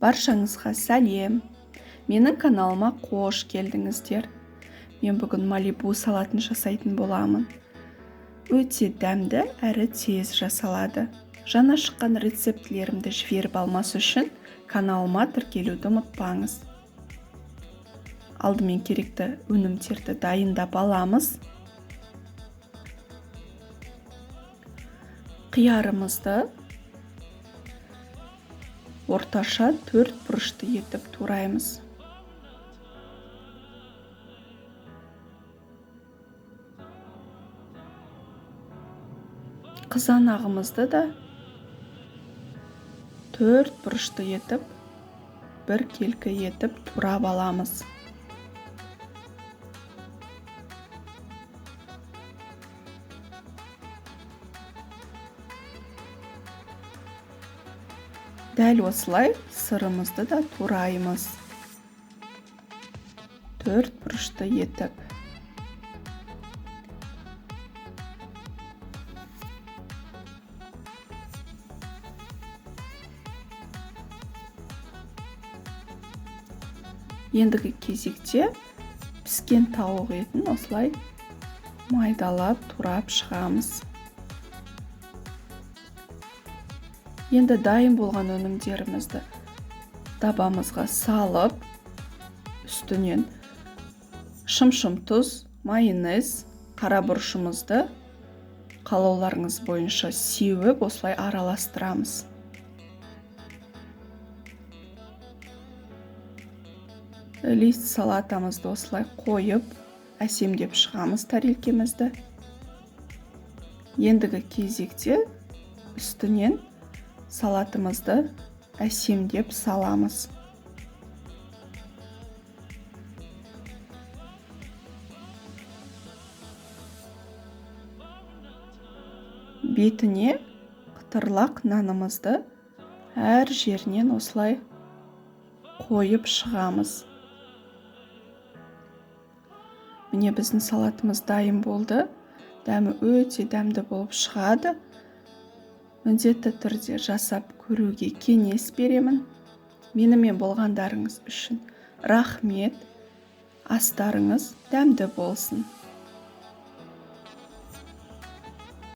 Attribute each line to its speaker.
Speaker 1: Баршаңызға сәлем. Менің каналыма қош келдіңіздер. Мен бүгін Малибу салатын жасайтын боламын. Өте дәмді әрі тез жасалады. Жаңа шыққан рецептілерімді жіберіп алмас үшін каналыма тіркелуді ұмытпаңыз. Алдымен керекті өнімдерді дайындап аламыз. Қиярымызды орташа 4 бұрышты етіп тураймыз. Қызанағымызды да 4 бұрышты етіп, бір келкі етіп турап аламыз. Дәл осылай сырымызды да тураймыз. 4 бұрышты етіп. Ендігі кезекте піскен тауық етін осылай майдалап турап шығамыз. Енді дайын болған өнімдерімізді табамызға салып, үстінен шым-шым тұз, майонез, қара бұрышымызды қалауларыңыз бойынша сеуіп осылай араластырамыз. Лист салатамызды осылай қойып, әсемдеп шығамыз тарелкемізді. Ендігі кезекте үстінен салатымызды әсемдеп саламыз. Бетіне қытырлақ нанымызды әр жерінен осылай қойып шығамыз. Міне біздің салатымыз дайын болды. Дәмі өте дәмді болып шығады. Міндетті түрде жасап көруге кеңес беремін. Менімен болғандарыңыз үшін рахмет. Астарыңыз дәмді болсын.